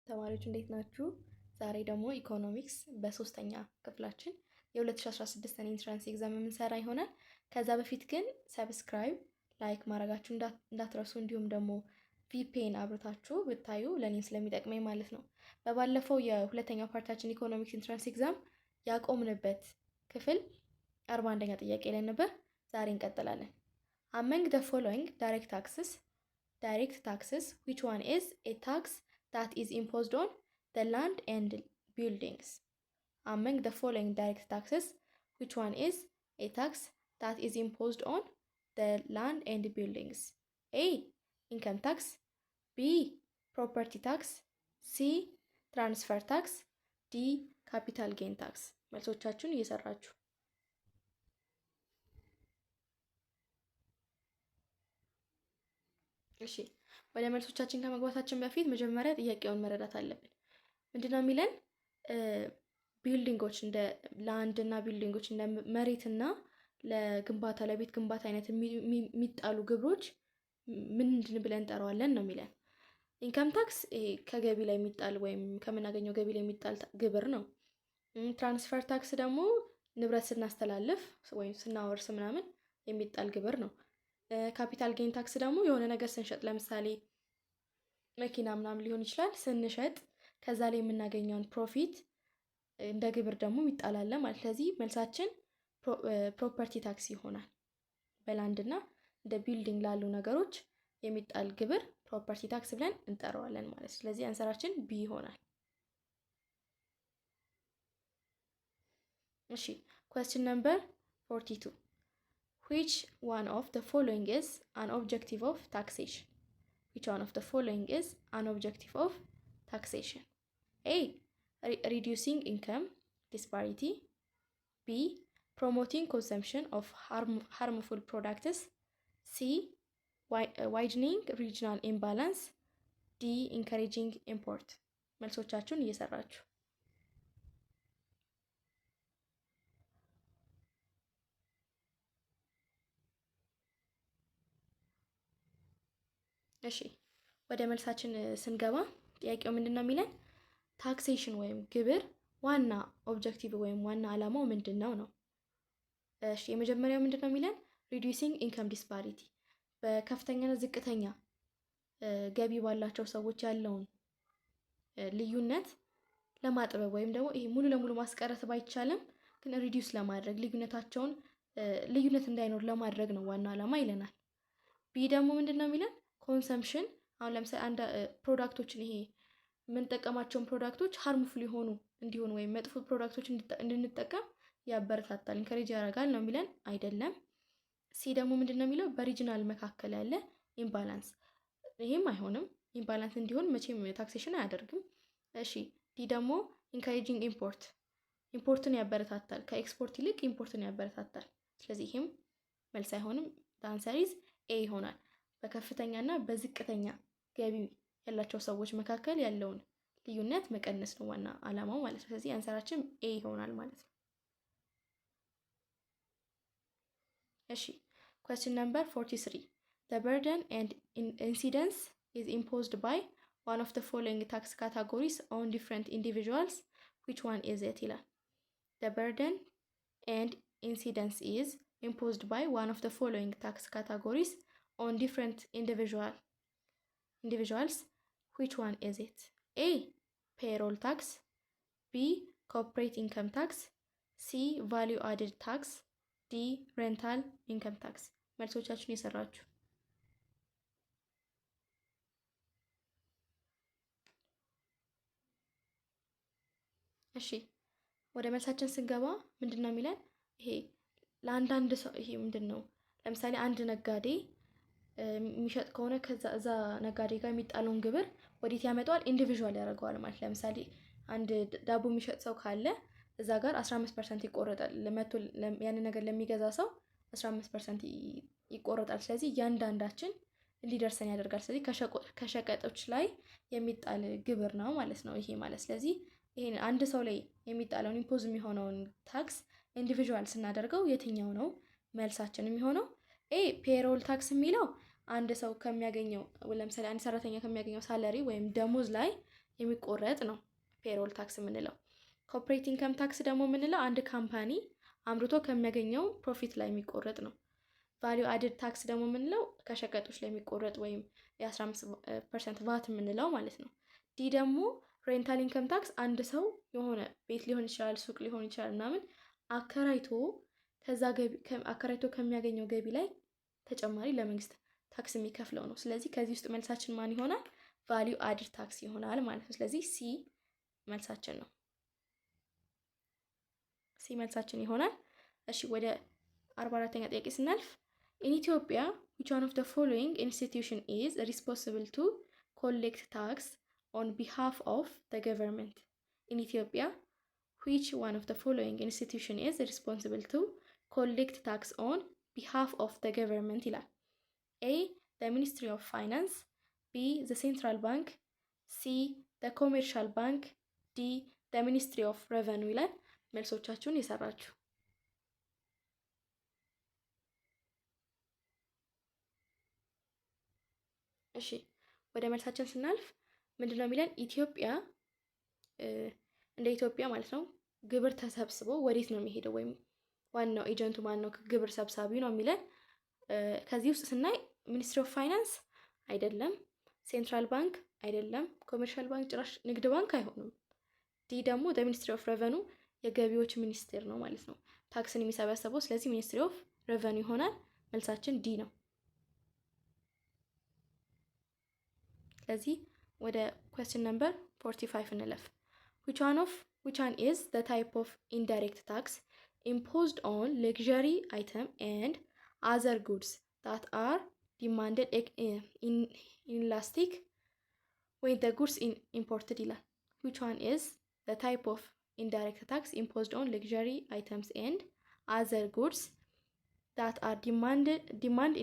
ተማሪዎች እንዴት ናችሁ? ዛሬ ደግሞ ኢኮኖሚክስ በሶስተኛ ክፍላችን የ2016 entrance exam የምንሰራ ይሆናል። ከዛ በፊት ግን subscribe፣ like ማድረጋችሁ እንዳትረሱ እንዲሁም ደግሞ VPN አብርታችሁ ብታዩ ለእኔም ስለሚጠቅመኝ ማለት ነው። በባለፈው የሁለተኛው part ኣችን economics entrance exam ያቆምንበት ክፍል 41ኛ ጥያቄ ላይ ነበር። ዛሬ እንቀጥላለን። Among the following direct taxes, which one is a tax that is imposed on the land and buildings? Among the following direct taxes, which one is a tax that is imposed on the land and buildings? A, income tax, B, property tax, C, transfer tax, D, capital gain tax። መልሶቻችሁን እየሰራችሁ። እሺ፣ ወደ መልሶቻችን ከመግባታችን በፊት መጀመሪያ ጥያቄውን መረዳት አለብን። ምንድነው የሚለን? Building ኦች፣ እንደ land እና building ኦች፣ እንደ መሬትና ለግንባታ፣ ለቤት ግንባታ አይነት የሚጣሉ ግብሮች ምንድን ብለን እንጠራዋለን ነው የሚለን። Income tax ይሄ ከገቢ ላይ የሚጣል ወይም ከምናገኘው ገቢ ላይ የሚጣል ግብር ነው። Transfer tax ደግሞ ንብረት ስናስተላልፍ ወይም ስናወርስ ምናምን የሚጣል ግብር ነው። Capital gain tax ደግሞ የሆነ ነገር ስንሸጥ፣ ለምሳሌ መኪና ምናምን ሊሆን ይችላል፣ ስንሸጥ ከዛ ላይ የምናገኘውን profit እንደ ግብር ደግሞ ይጣላል ማለት። ስለዚህ መልሳችን property tax ይሆናል። በ land እና እንደ building ላሉ ነገሮች የሚጣል ግብር property tax ብለን እንጠራዋለን ማለት ነው። ስለዚህ answer ኣችን B ይሆናል። እሺ፣ question number 42. Which one of the following is an objective of taxation? Which one of the following is an objective of taxation? A, reducing income disparity, B, promoting consumption of harmful products, C, widening regional imbalance, D, encouraging import። መልሶቻችሁን እየሰራችሁ። እሺ፣ ወደ መልሳችን ስንገባ ጥያቄው ምንድን ነው የሚለን? Taxation ወይም ግብር ዋና objective ወይም ዋና ዓላማው ምንድን ነው ነው። እሺ፣ የመጀመሪያው ምንድን ነው የሚለን? Reducing income disparity፣ በከፍተኛና ዝቅተኛ ገቢ ባላቸው ሰዎች ያለውን ልዩነት ለማጥበብ ወይም ደግሞ ይሄ ሙሉ ለሙሉ ማስቀረት ባይቻልም ግን reduce ለማድረግ፣ ልዩነታቸውን፣ ልዩነት እንዳይኖር ለማድረግ ነው ዋና ዓላማ ይለናል። B ደግሞ ምንድን ነው የሚለን? Consumption፣ አሁን ለምሳሌ አንድ product ኦችን፣ ይሄ የምንጠቀማቸውን product ኦች harmful የሆኑ እንዲሆኑ ወይም መጥፎ product ኦች እንድንጠቀም ያበረታታል፣ encourage ያደርጋል ነው የሚለን፣ አይደለም። C ደግሞ ምንድን ነው የሚለው? በ regional መካከል ያለ imbalance፣ ይሄም አይሆንም። Imbalance እንዲሆን መቼም taxation አያደርግም። እሺ፣ D ደግሞ encouraging import፣ import ን ያበረታታል፣ ከኤክስፖርት ይልቅ import ን ያበረታታል። ስለዚህ ይሄም መልስ አይሆንም። Answer is A ይሆናል። በከፍተኛና በዝቅተኛ ገቢ ያላቸው ሰዎች መካከል ያለውን ልዩነት መቀነስ ነው ዋና ዓላማው ማለት ነው። ስለዚህ answer ኣችን A ይሆናል ማለት ነው። እሺ፣ question number 43. The burden and incidence is imposed by one of the following tax categories on different individuals. Which one is it? ይላል። The burden and incidence is imposed by one of the following tax categories on different individuals. Which one is it? A, payroll tax, B, corporate income tax, C, value added tax, D, rental income tax። መልሶቻችሁን እየሰራችሁ። እሺ፣ ወደ መልሳችን ስንገባ ምንድን ነው የሚለን? ይሄ ለአንዳንድ ሰው፣ ይሄ ምንድን ነው? ለምሳሌ አንድ ነጋዴ የሚሸጥ ከሆነ ከዛ እዛ ነጋዴ ጋር የሚጣለውን ግብር ወዴት ያመጣዋል? Individual ያደርገዋል ማለት። ለምሳሌ አንድ ዳቦ የሚሸጥ ሰው ካለ እዛ ጋር 15% ይቆረጣል። መቶ ያንን ነገር ለሚገዛ ሰው 15% ይቆረጣል። ስለዚህ እያንዳንዳችን እንዲደርሰን ያደርጋል። ስለዚህ ከሸቀጦች ላይ የሚጣል ግብር ነው ማለት ነው ይሄ ማለት። ስለዚህ ይሄን አንድ ሰው ላይ የሚጣለውን፣ impose የሚሆነውን tax individual ስናደርገው የትኛው ነው መልሳችን የሚሆነው? A, payroll tax የሚለው አንድ ሰው ከሚያገኘው፣ ለምሳሌ አንድ ሰራተኛ ከሚያገኘው salary ወይም ደሞዝ ላይ የሚቆረጥ ነው payroll tax የምንለው። Corporate income tax ደግሞ የምንለው አንድ company አምርቶ ከሚያገኘው profit ላይ የሚቆረጥ ነው። Value added tax ደግሞ የምንለው ከሸቀጦች ላይ የሚቆረጥ ወይም የ15% ቫት የምንለው ማለት ነው። D ደግሞ rental income tax፣ አንድ ሰው የሆነ ቤት ሊሆን ይችላል፣ ሱቅ ሊሆን ይችላል ምናምን አከራይቶ ከዛ ገቢ አከራይቶ ከሚያገኘው ገቢ ላይ ተጨማሪ ለመንግስት tax የሚከፍለው ነው። ስለዚህ ከዚህ ውስጥ መልሳችን ማን ይሆናል? Value added tax ይሆናል ማለት ነው። ስለዚህ C መልሳችን ነው። C መልሳችን ይሆናል። እሺ፣ ወደ 44ኛ ጥያቄ ስናልፍ፣ in Ethiopia, which one of the following institution is responsible to collect tax on behalf of the government? In Ethiopia, which one of the following institution is responsible to collect tax on behalf of the government ይላል። A, the Ministry of Finance፣ B, the Central Bank፣ C, the Commercial Bank፣ D, the Ministry of Revenue ይላል። መልሶቻችሁን የሰራችሁ። እሺ፣ ወደ መልሳችን ስናልፍ ምንድን ነው የሚለን? ኢትዮጵያ፣ እንደ ኢትዮጵያ ማለት ነው፣ ግብር ተሰብስቦ ወዴት ነው የሚሄደው ወይም ዋናው agent ኡ ማን ነው ግብር ሰብሳቢው ነው የሚለን። ከዚህ ውስጥ ስናይ Ministry of Finance አይደለም፣ Central Bank አይደለም፣ Commercial Bank ጭራሽ ንግድ ባንክ አይሆንም። D ደግሞ Ministry of Revenue፣ የገቢዎች ሚኒስቴር ነው ማለት ነው tax ን የሚሰበሰበው። ስለዚህ Ministry of Revenue ይሆናል። መልሳችን D ነው። ስለዚህ ወደ question number 45 እንለፍ። Which one is the type of indirect tax imposed on luxury item and other goods that are demanded inelastic when the goods imported ይላል። Which one is the type of indirect tax imposed on luxury items and other goods that are demand